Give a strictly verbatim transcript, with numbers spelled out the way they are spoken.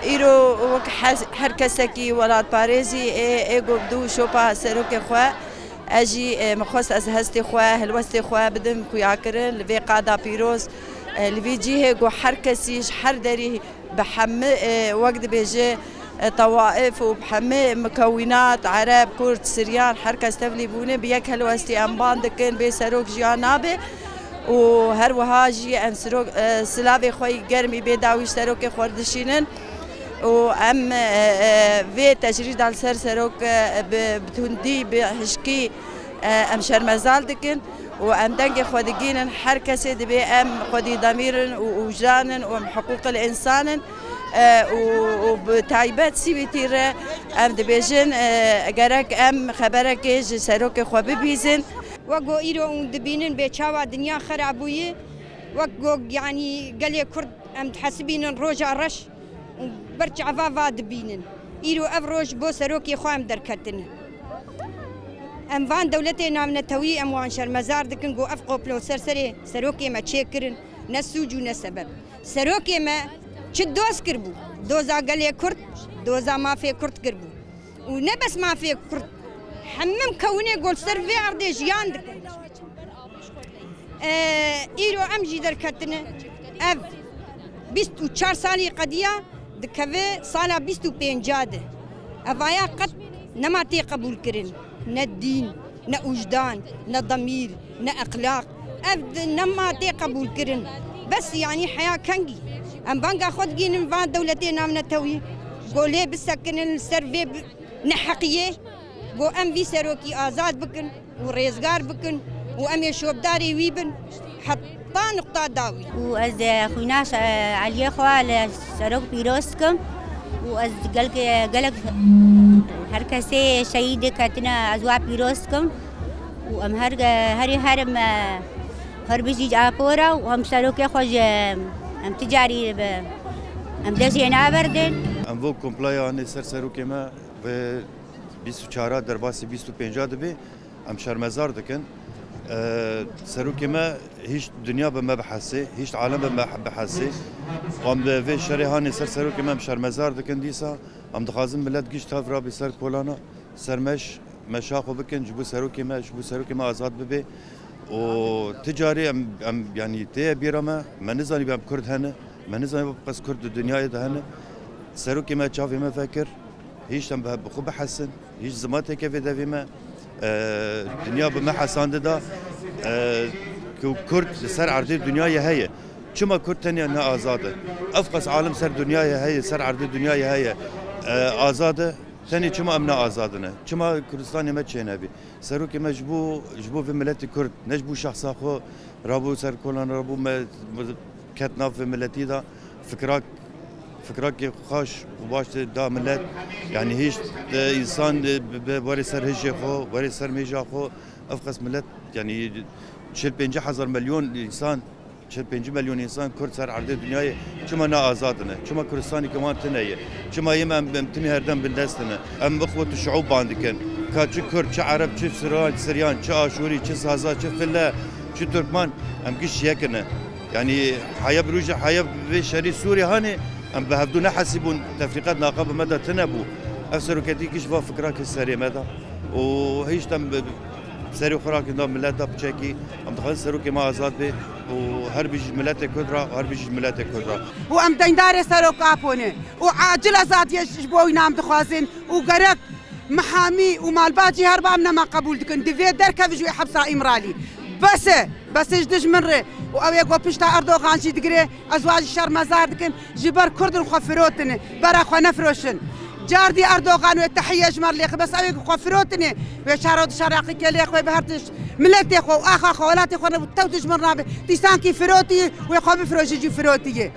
Îro wek hes-, her kesekî welatparêzî ê, ê ku bi dû şopa serokê xwe, ez jî, ê, min xwest ez hestê xwe, helwestê xwe bidim xuyakirin li vê qada pîroz, ê, li vî cihê ku her kesî ji her derî bi hemî, ê, wek dibêje, ê, tewaif û bi hemî mikewînat, Ereb, Kurd, Siryan, her kes tevlî bûne, bi yek helwestî em ban dikin, bê serok jiyan nabe. Û her wiha jî em sirok-, e, silavê xwe yî germî bê dawî ji serokê xwe dişînin û em, e, e, vê tecrîda li ser serok, e, bi, bi tundî, bi hişkî, e, em şermezar dikin û em dengê xwe digînin her kesê dibê em xwedî demîr in û ûjdan in û em hiqûqil însan in, e, û, û bi taybet sîwîtî re em dibêjin, e, gerek em xeberekê ji serokê xwe bibîzin. Wek ku îro hûn dibînin bê çawa dinya xera bûye, wek ku, yanî, gelê Kurd em dihesibînin roja reş û ber çava va dibînin. Îro ev roj bo serokê xwe em derketine. Em van dewletê navnetewî em wan şermezar dikin ku ev qoplo ser serê serokê me çêkirin, ne sûc û ne sebeb. Serokê me çi doz kiribû? Doza gelê Kurd, doza mafê Kurd kiribû. Û ne bes mafê Kurd, hemû kewinê ku li ser vê erdê jiyan dikin. Ee, îro em jî derketine. Ev bîst û çar salî qediya, dikeve sala bîst û pênca de. Evaya qet nema tê qebûlkirin. Ne dîn, ne ûjdan, ne demîr, ne exlaq. Ev di-, nema tê qebûlkirin. Bes, yanî, heya kengî. Em banga xwe digînin van dewletê navnetewî. Ku lê bisekinin li ser vê bi-, neheqiyê. Ku em vî serokî azad bikin û rêzgar bikin û em ê şopdarê wî bin heta nuqta dawî. Û ez, e, xwîna şe-, Eliyê xwe li serok pîroz dikim û ez gelek, gelek her kesê şehîdê ketine ez wa pîroz dikim û em her, herî herim, e, her bijî ji apora û em serokê xwe ji em ti carî bi em dest jê naberdin. Em bo komploya anê ser serokê me bi bîst û çar derbasî bîst û pênc dibe. Em şermezar dikin. Ee, serokê me hîç dinya bi me bihesê, hîç alem bi me bihesê. Em bi vê şerê hanê ser serokê me em şermezar dikin dîsa. Em dixwazin milet giş tev rabî ser kolana, ser meş, meşa xwe bikin, ji bo serokê me, ji bo serokê me azad bibe. Û ti carî em, em, yanî tê bîra me, me nizanî em Kurd hene, me nizanî qas Kurd di dinyayê de hene. Serokê me çavê me vekir. Hîç em bi, bi xwe bihesin, hîç zimateke vê devê me, e, dinya bi me hesandida, e, ku Kurd li ser erdê dinyayê heye. Çima Kurd tenê ne azad e? Ev qas alim ser dinyayê heye, ser erdê dinyayê heye, e, azad e. Tenê çima em ne azad ne? Çima Kurdistanê me çênebî? Serokê me ji bo, ji bo vê miletê Kurd, ne ji bo şexsa xwe, rabû ser kolan, rabû me, ket nav vê miletî de. Fikrak, fikrakê xweş û baş tê da milet. Yanî hîç, e, însan, e, bi, bi, werê ser hişê xwe, werê ser mêja xwe, ev qas milet, yanî çil pêncî hezar milyon însan, çil pêncî milyon însan Kurd ser erdê dinyayê çima ne azad ne? Çima Kurdistanê ke wan tune ye? Çima yê me em, em timî herdem bindest ne? Em bi xwe tu şiûb ban dikin. Ka çi Kurd, çi Ereb, çi Siryan, Siryan, çi Aşûrî, çi Zaza, çi Fille, çi Turkman, em giş yek ne. Yanî heya bi rûjê, heya bi vê şerî Sûrî hanê, em bi hevdû nehesîbûn, tefrîqet naqa bi me de tune bû. Ev seroketî giş va fikra kir serê me de. Û hîç dem bi serê xwe rakin da milet de piçekî. Em dixwazin serokê me azad bê û her bijî miletê Kurd ra, her bijî miletê Kurd ra. Û em deyndarê Serok Apo ne. Û acil azadiyê ji bo wî nam dixwazin. Û gerek mihamî û malbat jî her ba em nema qebûl dikin. Divê derkeve ji wê hepsa Îmralî. Bes e, bes e ji dijmin re. Û ew ê ku pişta Erdogan jî digire, ez wa jî şermezar dikim. Ji ber Kurdin xwe firotine, bera xwe nefiroşin. Cardî Erdogan wê tehiye ji me re lêxe, bes ew ê ku xwe firotine, wê şaro dişaraqî kelê xwe bi her tişt miletê xwe û axa xwe, welatê xwe nebû tew dijmin nabe. Dîsankî firotî, wê xwe bifiroşe jî firotiye.